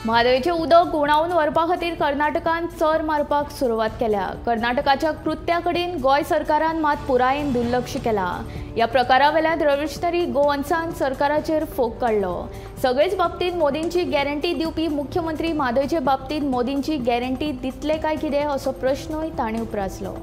म्हादयचें उदक गुणावन व्हरपा खातीर कर्नाटकान चर मारपाक सुरवात केल्या. कर्नाटकाच्या कृत्या कडेन गोंय सरकारान मात पुरायेन दुर्लक्ष केलां. ह्या प्रकारा वेल्यान रेव्होल्युशनरी गोवन्सान सरकाराचेर फोग काडलो. सगळेच बाबतींत मोदींची गॅरंटी दिवपी मुख्यमंत्री म्हादयचे बाबतींत मोदींची गॅरंटी दितले काय कितें असो प्रश्नूय तांणी उप्रासलो.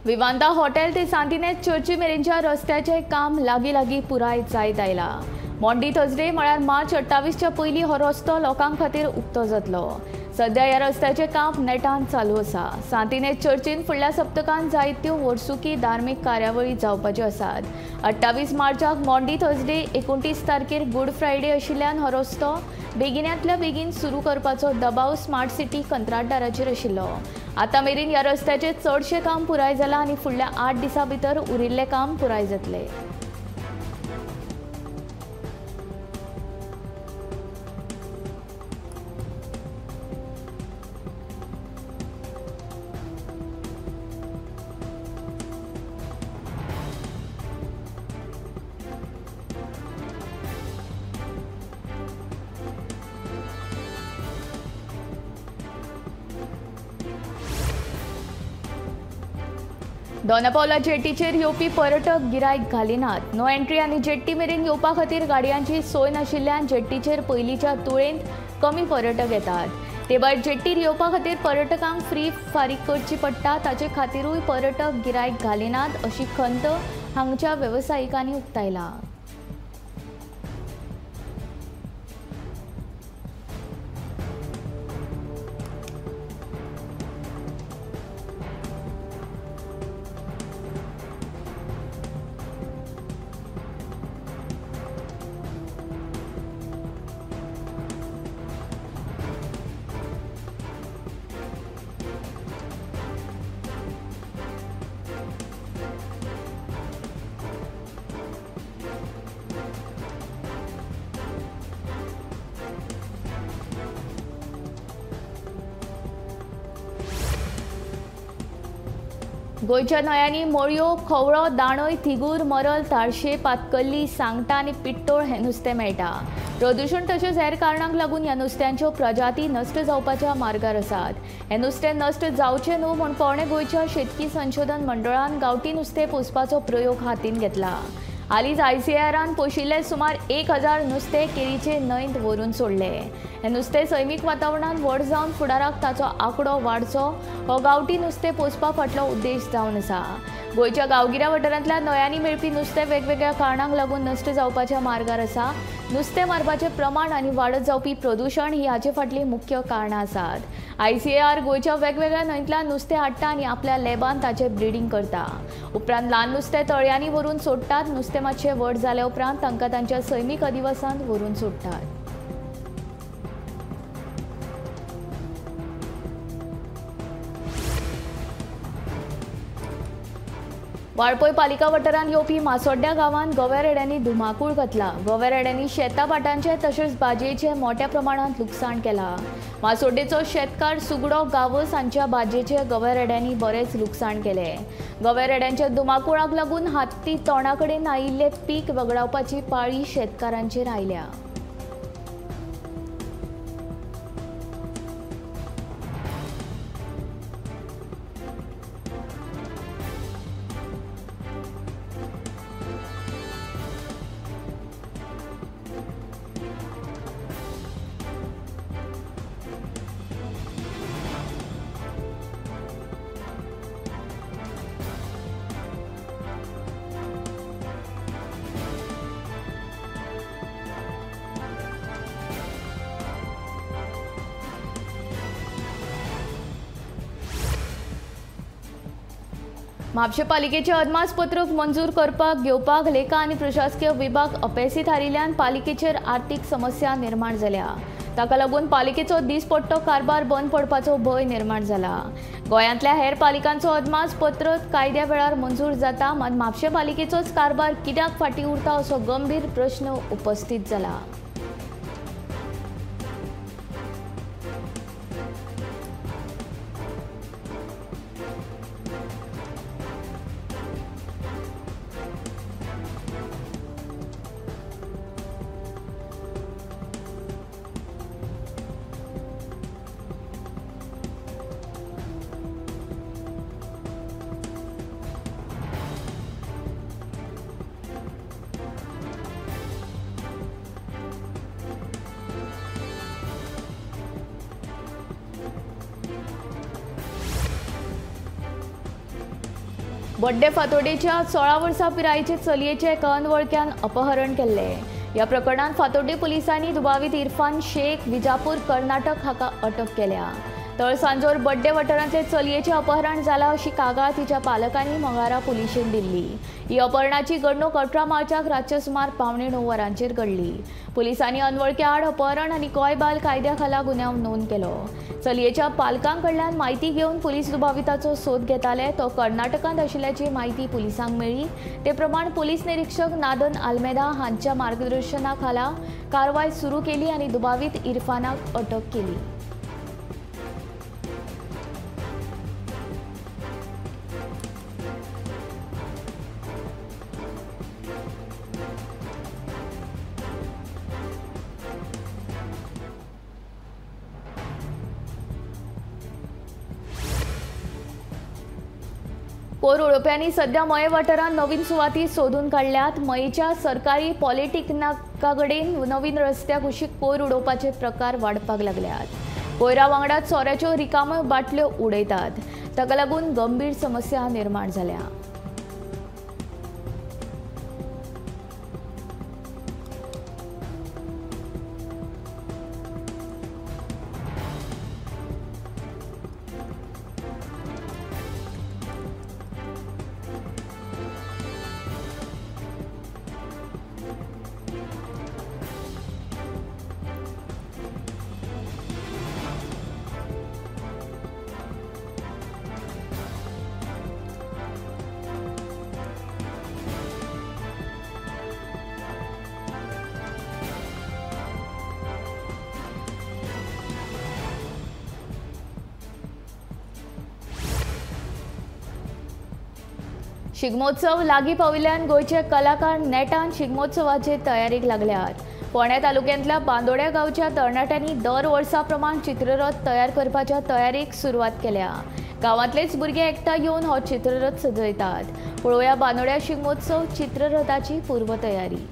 विवांता हॉटेल ते सांतिनेज चर्ची मेरेनच्या रस्त्याचें काम लागीं लागीं पुराय जायत आयलां. मॉन्डी थर्सडे म्हळ्यार मार्च 28च्या पयलीं हो रस्तो लोकां खातीर उक्तो जातलो. सध्या ह्या रस्त्याचें काम नेटान चालू आसा. सांतिनेज चर्चीन फुडल्या सप्तकांत जायत्यो वर्सुकी धार्मीक कार्यावळी जावपाच्यो आसात. 28 मार्चाक मॉन्डी थर्सडे, 29 तारखेर गुड फ्रायडे आशिल्ल्यान हो रस्तो बेगिनांतल्या बेगीन सुरू करपाचो दबाव स्मार्ट सिटी कंत्राटदाराचेर आशिल्लो. आतां मेरेन ह्या रस्त्याचें चडशें काम पुराय जालां आनी फुडल्या 8 दिसां भितर उरिल्लें काम पुराय जातलें. दोनापावला जेट्टीचेर येवपी पर्यटक गिरायक घालिनात. नो एंट्री आनी जेट्टी मेरेन येवपा खातीर गाडयांची सोय नाशिल्ल्यान जेट्टीचेर पयलींच्या तुळेंत कमी पर्यटक येतात. ते भायर जेट्टीर येवपा खातीर पर्यटकांक फ्री फारीक करची पडटा, ताचे खातीरूय पर्यटक गिरायक घालिनात अशी खंत हांगच्या वेवसायिकांनी उक्तायला. गोंयच्या न्हंयांनी मोळयो, खवळो, दाणय, थिगूर, मरल, ताळशे, पातकल्ली, सांगटां आनी पिट्टोळ हें नुस्तें मेळटा. प्रदुशण तशेंच हेर कारणांक लागून ह्या नुस्त्यांच्यो प्रजाती नश्ट जावपाच्या मार्गार आसात. हें नुस्तें नश्ट जावचें न्हू म्हूण पोरणें गोंयच्या शेतकी संशोधन मंडळान गांवठी नुस्तें पोसपाचो प्रयोग हातीन घेतला. हालींच आयसीएआरान पोशिल्ले सुमार 1000 नुस्तें केरीचे न्हंयत व्हरून सोडलें. हें नुस्तें सैमीक वातावरणांत व्हड जावन फुडाराक ताचो आंकडो वाडचो हो गांवठी नुस्तें पोसपा फाटलो उद्देश जावन आसा. गोंयच्या गांवगिऱ्या वाठारांतल्या न्हंयांनी मेळपी नुस्तें वेगवेगळ्या कारणांक लागून नश्ट जावपाच्या मार्गार आसा. नुस्तें मारपाचें प्रमाण आनी वाडत जावपी प्रदुशण ही हाचे फाटलीं मुख्य कारणां आसात. आयसीएआर गोंयच्या वेगवेगळ्या न्हंयतल्यान नुस्तें हाडटा आनी आपल्या लॅबांत ताचें ब्रिडींग करता. उपरांत ल्हान नुस्तें तळयांनी व्हरून सोडटात. नुस्तें मातशें व्हड जाल्या उपरांत तांकां तांच्या सैमीक अधिवासांत व्हरून सोडटात. वाळपय पालिका वाठारांत येवपी मासोड्ड्या गांवांत गोव्यारेड्यांनी धुमाकूळ घातला. गोव्यारेड्यांनी शेतां भाटांचें तशेंच भाजयेचें मोट्या प्रमाणांत लुकसाण केलां. मासोड्डेचो शेतकार सुगडो गांवस हांच्या भाजयेचें गोव्यारेड्यांनी बरेंच लुकसाण केलें. गोव्यारेड्यांच्या धुमाकुळाक लागून हत्ती तोंडा कडेन आयिल्लें पीक वगडावपाची पाळी शेतकारांचेर आयल्या. म्हापशें पालिकेचे अदमासपत्रक मंजूर करपाक घेवपाक लेखा आनी प्रशासकीय विभाग अपेसी थारिल्ल्यान पालिकेचेर आर्थीक समस्या निर्माण जाल्या. ताका लागून पालिकेचो दीसपट्टो कारभार बंद पडपाचो भंय निर्माण जाला. गोंयांतल्या हेर पालिकांचो अदमासपत्रक कायद्या वेळार मंजूर जाता, मात म्हापशें पालिकेचोच कारभार कित्याक फाटीं उरता असो गंभीर प्रश्न उपस्थित जाला. बड्डे फातोडेच्या 16 वर्सां पिरायेचे चलयेचें एका अनवळख्यान अपहरण केल्लें. ह्या प्रकरणांत फातोड्डे पुलिसांनी दुबावीत इरफान शेख विजापूर कर्नाटक हाका अटक केल्या. तळसांजोर बड्डे वाठारांतले चलयेचें अपहरण जालां अशी कागाळ तिच्या पालकांनी मंगळारा पुलिशेन दिल्ली. ही अपहरणाची घडणूक 18 मार्चाक रातच्या सुमार 8:45 वरांचेर घडली. पुलिसांनी अनवळख्या आड अपहरण आनी गोंय बाल कायद्या खाला गुन्यांव नोंद केलो. चलयेच्या पालकां कडल्यान म्हायती घेवन पुलीस दुबाविताचो सोद घेताले. तो कर्नाटकांत आशिल्ल्याची म्हायती पुलिसांक मेळ्ळी. ते प्रमाण पुलीस निरीक्षक नादन आल्मेदा हांच्या मार्गदर्शना खाला कारवाय सुरू केली आनी दुबावीत इरफानाक अटक केली. कोर उडोवप्यांनी सध्या मये वाठारांत नवीन सुवाती सोदून काडल्यात. मयेच्या सरकारी पॉलिटेक्निका कडेन नवीन रस्त्या कुशीक कोयर उडोवपाचे प्रकार वाडपाक लागल्यात. कोयरा वांगडा सोऱ्याच्यो रिकाम्यो बाटल्यो उडयतात. ताका लागून गंभीर समस्या निर्माण जाल्या. शिगमोत्सव लागीं पाविल्ल्यान गोंयचे कलाकार नेटान शिगमोत्सवाचे तयारेक लागल्यात. फोंड्या तालुक्यांतल्या बांदोड्या गांवच्या तरणाट्यांनी दर वर्सा प्रमाण चित्ररथ तयार करपाच्या तयारेक सुरवात केल्या. गांवांतलेच भुरगे एकठांय येवन हो चित्ररथ सजयतात. पळोवया बांदोड्या शिगमोत्सव चित्ररथाची पूर्वतयारी.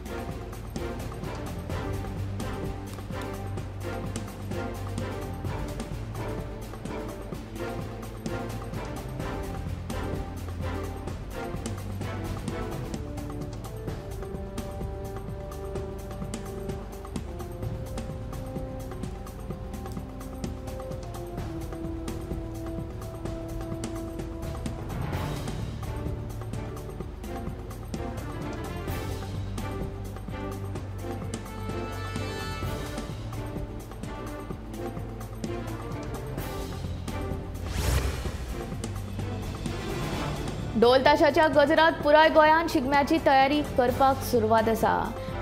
ढोल ताशाच्या गजरात पुराय गोंयांत शिगम्याची तयारी करपाक सुरवात आसा.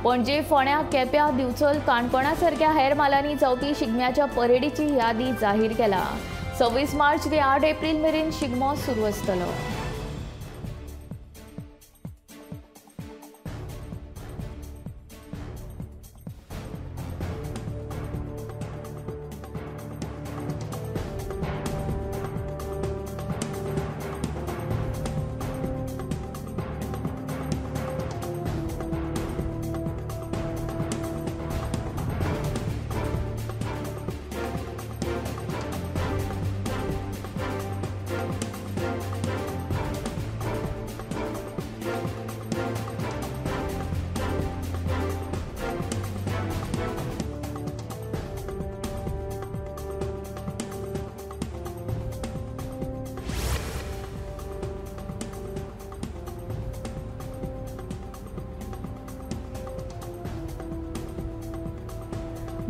पणजे, फोंड्या, केप्यां, दिवचल, काणकोणा सारक्या हेर म्हालांनी जावपी शिगम्याच्या परेडीची यादी जाहीर केला. 26 मार्च ते 8 एप्रिल मेरेन शिगमो सुरू आसतलो.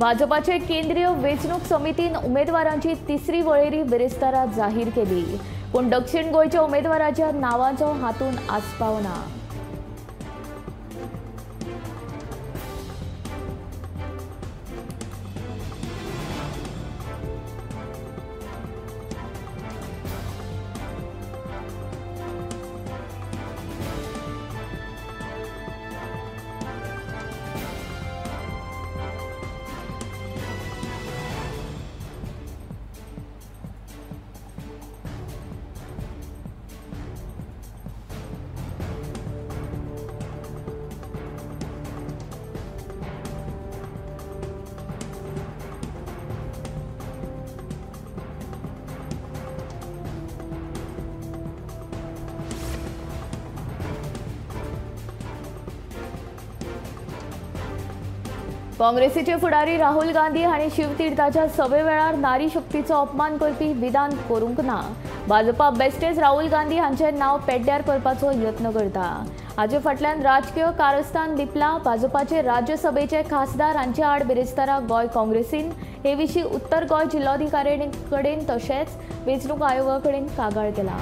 भाजपाचे केंद्रीय वेंचणूक समितीन उमेदवारांची तिसरी वळेरी बिरेस्तारा जाहीर केली, पूण दक्षिण गोंयच्या उमेदवाराच्या नांवांचो हातूंत आस्पाव ना। काँग्रेसीचे फुडारी राहुल गांधी हांणी शिवतीर्थाच्या सभे वेळार नारी शक्तीचो अपमान करपी विधान करूंक ना। भाजपा बेस्टेच राहुल गांधी हांचें नांव पेड्ड्यार करपाचो यत्न करता। हाचे फाटल्यान राजकीय कारस्थान लिपलां। भाजपाचे राज्यसभेचे खासदार हांचे आड बिरेस्तारा गोंय काँग्रेसीन हे विशीं उत्तर गोंय जिल्लोधिकाऱ्यां कडेन तशेंच वेंचणूक आयोगा कडेन कागाळ केला।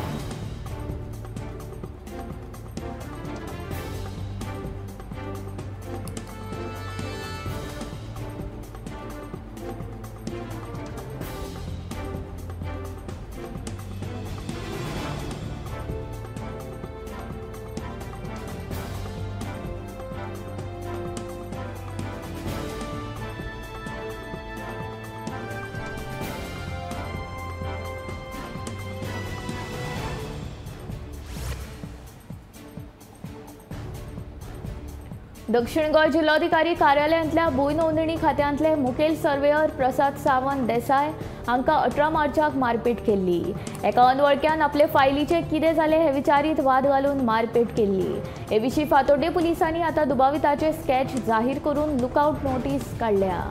दक्षिण गोंय जिल्लोधिकारी कार्यालयांतल्या भूंय नोंदणी खात्यांतले मुखेल सर्वेयर प्रसाद सावंत देसाय हांकां 18 मार्चाक मारपेट केल्ली। एका अनवळख्यान आपले फायलीचे कितें जालें हे विचारीत वाद घालून मारपेट केल्ली। हे विशीं फातोड्डें पुलिसांनी आतां दुबाविताचे स्कॅच जाहीर करून लुकआवट नोटीस काडल्या।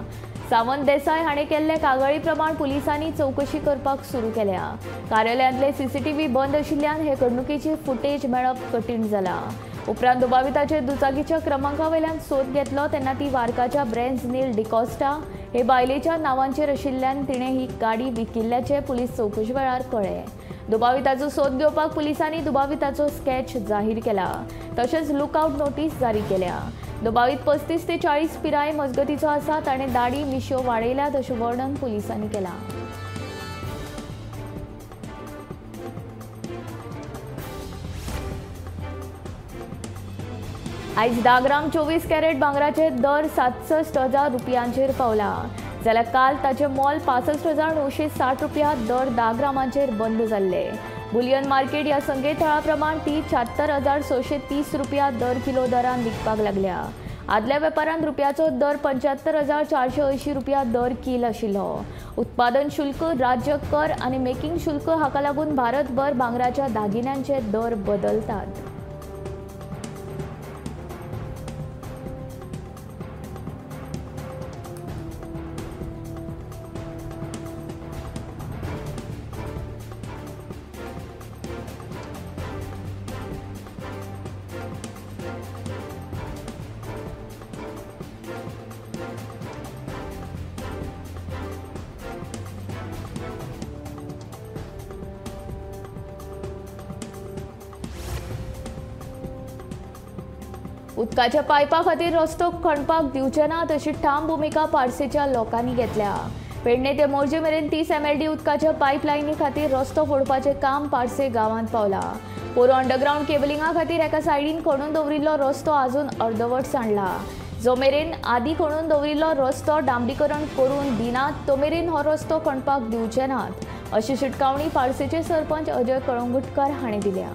सावंत देसाय हाणें केल्ले कागाळी प्रमाण पुलिसांनी चवकशी करपाक सुरू केल्या। कार्यालयांतले सीसीटीव्ही बंद आशिल्ल्यान हे घडणुकेची फुटेज मेळप कठीण जाला। उपरांत दुबाविताचे दुचाकीच्या क्रमांकावेल्यान सोद घेतलो तेन्ना ती वार्काच्या ब्रेन्स नील डिकॉस्टा हे बायलेच्या नांवांचेर आशिल्ल्यान तिणें ही गाडी विकिल्ल्याचें पुलीस चवकशे वेळार कळ्ळें। दुबाविताचो सोद घेवपाक पुलिसांनी दुबाविताचो स्कॅच जाहीर केला, तशेंच लुकआवट नोटीस जारी केल्या। दुबावीत 35 ते 40 पिराये मजगतीचो आसा। ताणें दाडी मिश्यो वाडयल्यात अशें वर्णन पुलिसांनी केलां। आयज 10 ग्राम 24 कॅरेट भांगराचे दर 67,000 रुपयांचेर पावला, जाल्यार काल ताचें मोल 65,960 रुपया दर 10 ग्रामांचेर बंद जाल्ले। बुलियन मार्केट ह्या संकेतथळा प्रमाण ती 76,630 रुपया दर किलो दरान विकपाक लागल्या। आदल्या वेपारांत रुपयाचो दर 75,480 रुपया दर कील आशिल्लो। उत्पादन शुल्क, राज्य कर आनी मेकिंग शुल्क हाका लागून भारतभर भांगराच्या दागिन्यांचे दर बदलतात। उदकाच्या पायपा खातीर रस्तो खणपाक दिवचे ना तशी ठाम भुमिका पार्सेच्या लोकांनी घेतल्या। पेडणे ते मोरजे मेरेन 30 MLD उदकाच्या पायपलायनी खातीर रस्तो फोडपाचें काम पार्से गांवांत पावला। पोरूं अंडरग्रावंड केबलिंगा खातीर एका सायडीन खणून दवरिल्लो रस्तो आजून अर्दवट सांडला। जो मेरेन आदी खणून दवरिल्लो रस्तो डांबरीकरण करून दिनात तो मेरेन हो रस्तो खणपाक दिवचे नात अशी शिटकावणी पार्सेचे सरपंच अजय कळंगुटकर हांणी दिल्या।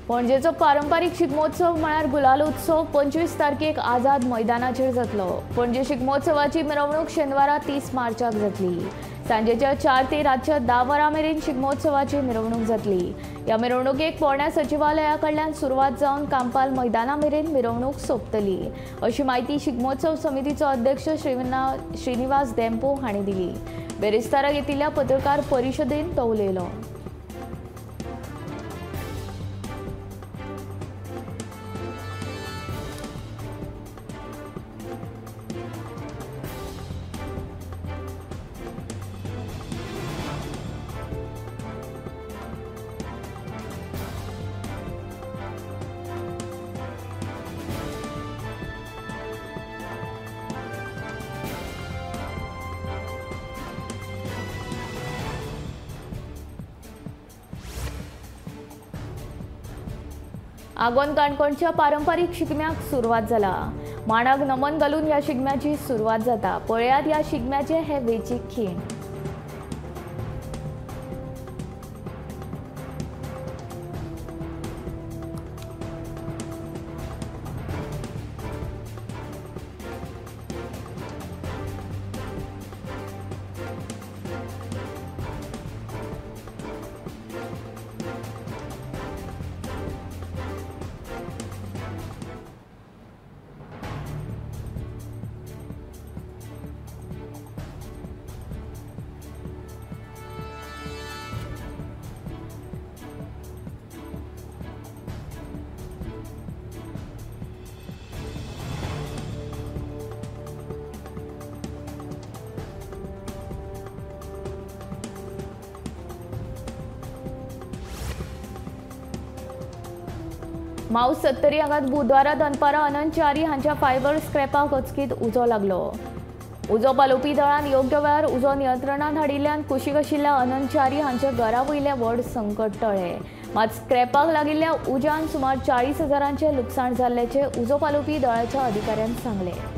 पणजेचो पारंपारीक शिगमोत्सव म्हळ्यार गुलाल उत्सव 25 तारखेक आझाद मैदानाचेर जातलो। पणजे शिगमोत्सवाची मिरवणूक शेनवारा 30 मार्चाक जातली। सांजेच्या 4 ते रातच्या 10 वरां मेरेन शिगमोत्सवाची मिरवणूक जातली। ह्या मिरवणुकेक पोरण्या सचिवालया कडल्यान सुरवात जावन कांपाल मैदाना मेरेन मिरवणूक सोंपतली अशी म्हायती शिगमोत्सव समितीचो अध्यक्ष श्रीनिवास देंपो हांणी दिली। बेरेस्तारा घेतिल्ल्या पत्रकार परिशदेन तो उलयलो। आगोंद काणकोणच्या पारंपारीक शिगम्याक सुरवात जाला। माणाक नमन घालून ह्या शिगम्याची सुरवात जाता। पळयात ह्या शिगम्याचे हे वेचीक खीण। माऊस सत्तरी हांगा बुधवारा दनपारा अनंत च्यारी हांच्या फायबर स्क्रॅपाक अचकीत उजो लागलो। उजो पालोवपी दळान योग्य वेळार उजो नियंत्रणांत हाडिल्ल्यान कुशीक आशिल्ल्या अनंत च्यारी हांच्या घरा वयलें व्हड संकट टळ्ळें। मात स्क्रॅपाक लागिल्ल्या उज्यान सुमार 40 हजारांचें लुकसाण जाल्ल्याचें उजो पालोवपी दळाच्या अधिकाऱ्यान सांगलें।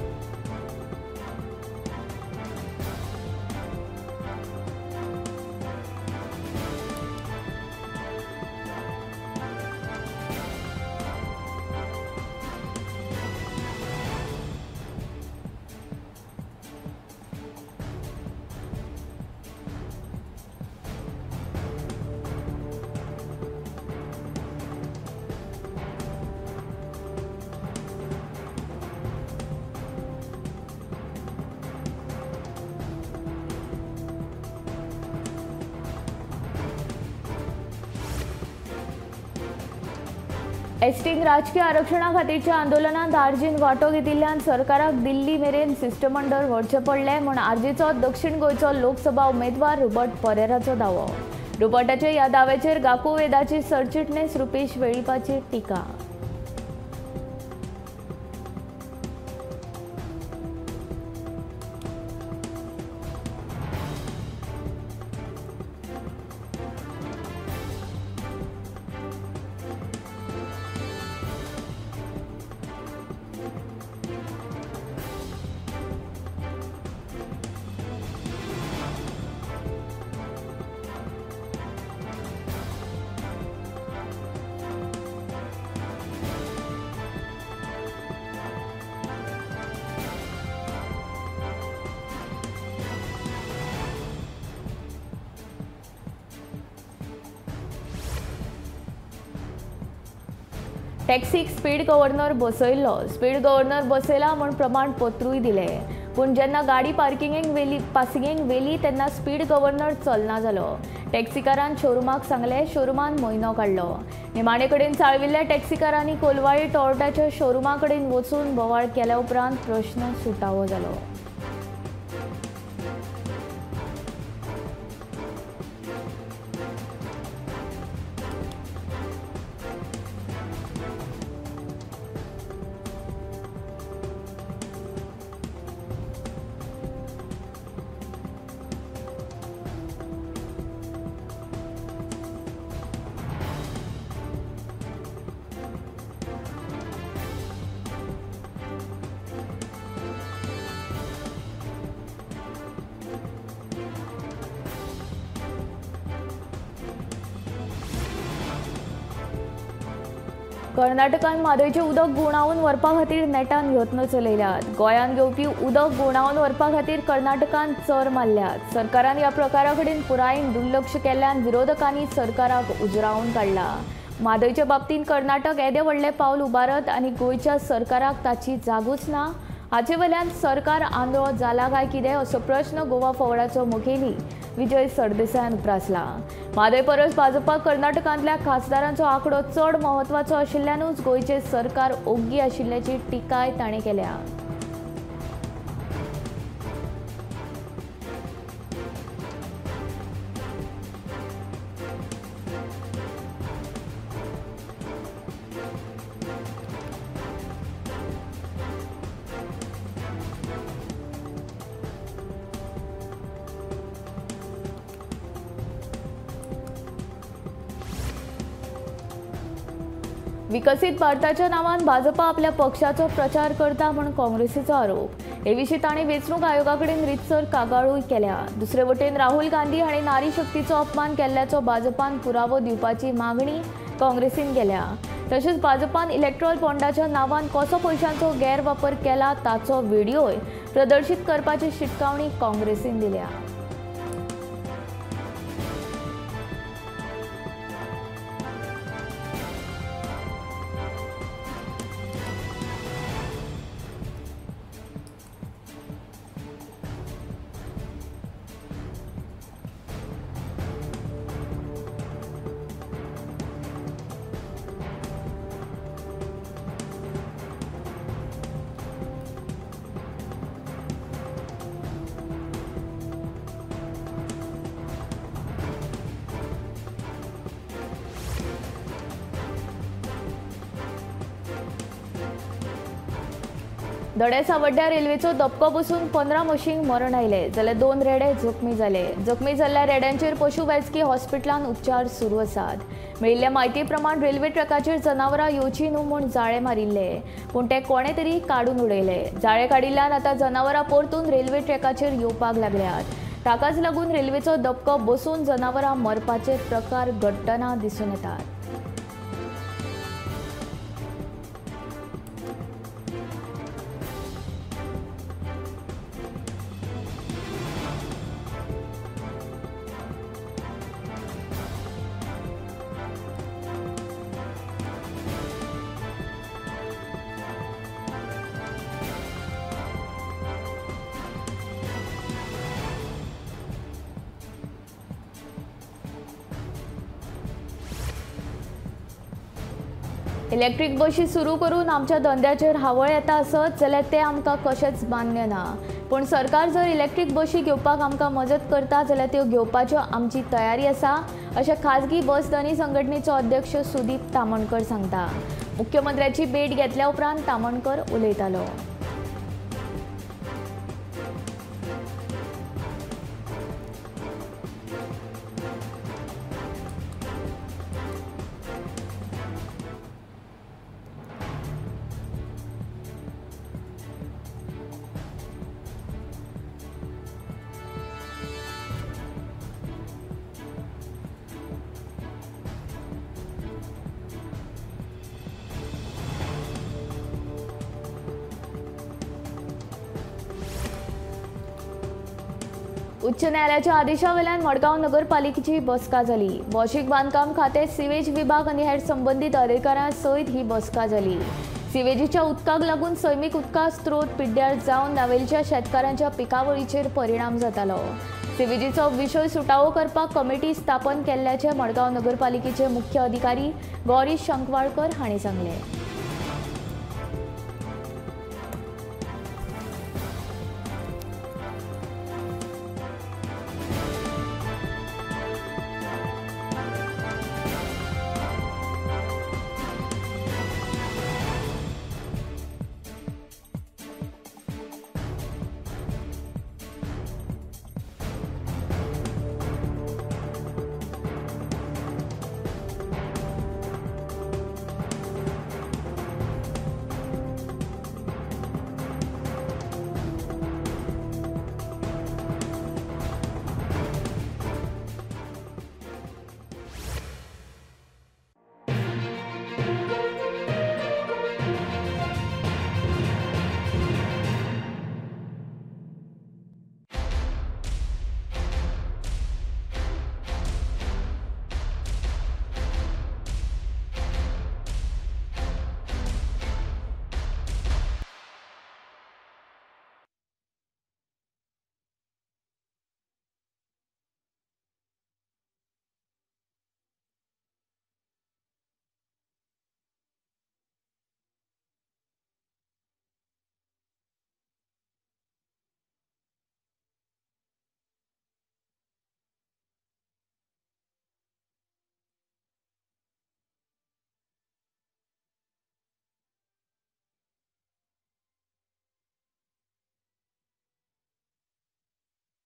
एसटींक राजकीय आरक्षणा खातीरच्या आंदोलनांत आरजीन वांटो घेतिल्ल्यान सरकाराक दिल्ली मेरेन शिश्टमंडळ व्हरचें पडलें म्हूण आरजीचो दक्षिण गोंयचो लोकसभा उमेदवार रुबर्ट परेराचो दावो। रुबर्टाच्या ह्या दाव्याचेर गाकुवेदाची सरचिटणीस रुपेश वेळीपाची टिका। टॅक्सीक स्पीड गव्हर्नर बसयल्लो। स्पीड गव्हर्नर बसयला म्हूण प्रमाणपत्रूय दिलें, पूण जेन्ना गाडी पार्किंगेक वेली पासिंगेक वेली तेन्ना स्पीड गव्हर्नर चलना जालो। टॅक्सीकारान शोरुमाक सांगलें, शोरुमान म्हयनो काडलो। निमाणे कडेन चाळविल्ल्या टॅक्सीकारांनी कोलवाळी टोयोटाच्या शोरुमा कडेन वचून बोवाळ केल्या उपरांत प्रश्न सुटावो जालो। कर्नाटकान म्हादयचें उदक गुणावन व्हरपा खातीर नेटान यत्न चलयल्यात. गोंयांत घेवपी उदक गुणावन व्हरपा खातीर कर्नाटकान चर मारल्यात. सरकारान ह्या प्रकारा कडेन पुरायेन दुर्लक्ष केल्ल्यान विरोधकांनी सरकाराक उजरावन काडला. म्हादयच्या बाबतींत कर्नाटक येदें व्हडलें पावल उबारत आनी गोंयच्या सरकाराक ताची जागूच ना हाचे वयल्यान सरकार आंधळो जाला काय कितें असो प्रश्न गोवा फॉवर्डाचो मुखेली विजय सरदेसायान उप्रासला. म्हादय परस भाजपा कर्नाटकांतल्या खासदारांचो आंकडो चड म्हत्वाचो आशिल्ल्यानूच गोंयचें सरकार ओग्गी आशिल्ल्याची टिकाय ताणें केल्या. विकसीत भारताच्या नावान भाजपा आपल्या पक्षाचो प्रचार करता म्हूण काँग्रेसीचो आरोप. हे विशीं ताणें वेंचणूक आयोगा कडेन रितसर कागाळूय केल्या. दुसरे वटेन राहुल गांधी हांणी नारी शक्तीचो अपमान केल्ल्याचो भाजपान पुरावो दिवपाची मागणी काँग्रेसीन केल्या. तशेंच भाजपान इलेक्ट्रॉल बॉन्डाच्या नावान कसो पयशांचो गैरवापर केला ताचो व्हिडियोय प्रदर्शीत करपाची शिटकावणी काँग्रेसीन दिल्या. धडे सावड्ड्या रेल्वेचो धपको बसून 15 म्हशींक मरण आयलें जाल्यार 2 रेडे जखमी जाले. जखमी जाल्ल्या रेड्यांचेर पशु वैजकी हॉस्पिटलांत उपचार सुरू आसात. मेळिल्ल्या म्हायती प्रमाण रेल्वे ट्रॅकाचेर जनावरां येवची न्हू म्हूण जाळे मारिल्ले, पूण ते कोणे तरी काडून उडयले. जाळे काडिल्ल्यान आतां जनावरां परतून रेल्वे ट्रॅकाचेर येवपाक लागल्यात. ताकाच लागून रेल्वेचो धपको बसून जनावरां मरपाचे प्रकार घडटना दिसून येतात. इलेक्ट्रीक बशी सुरू करून आमच्या धंद्याचेर हावळ येता आसत जाल्यार तें आमकां कशेंच मान्य ना, पूण सरकार जर इलेक्ट्रीक बशी घेवपाक आमकां मजत करता जाल्यार त्यो घेवपाच्यो आमची तयारी आसा अशें खाजगी बस धनी संघटनेचो अध्यक्ष सुदीप तामणकर सांगता. मुख्यमंत्र्याची भेट घेतल्या उपरांत तामणकर उलयतालो. उच्च न्यायालयाच्या आदेशावेल्यान मडगांव नगरपालिकेची बसका जाली. भौशीक बांदकाम खातें, सिवेज विभाग आनी हेर संबंदीत अधिकाऱ्यां सयत ही बसका जाली. सिवेजीच्या उदकाक लागून सैमीक उदका स्रोत पिड्ड्यार जावन नावेलच्या शेतकारांच्या पिकावळीचेर परिणाम जातालो. सिवेजीचो विशय सुटावो करपाक कमिटी स्थापन केल्ल्याचें मडगांव नगरपालिकेचे मुख्य अधिकारी गौरी शंकवाळकर हांणी सांगलें.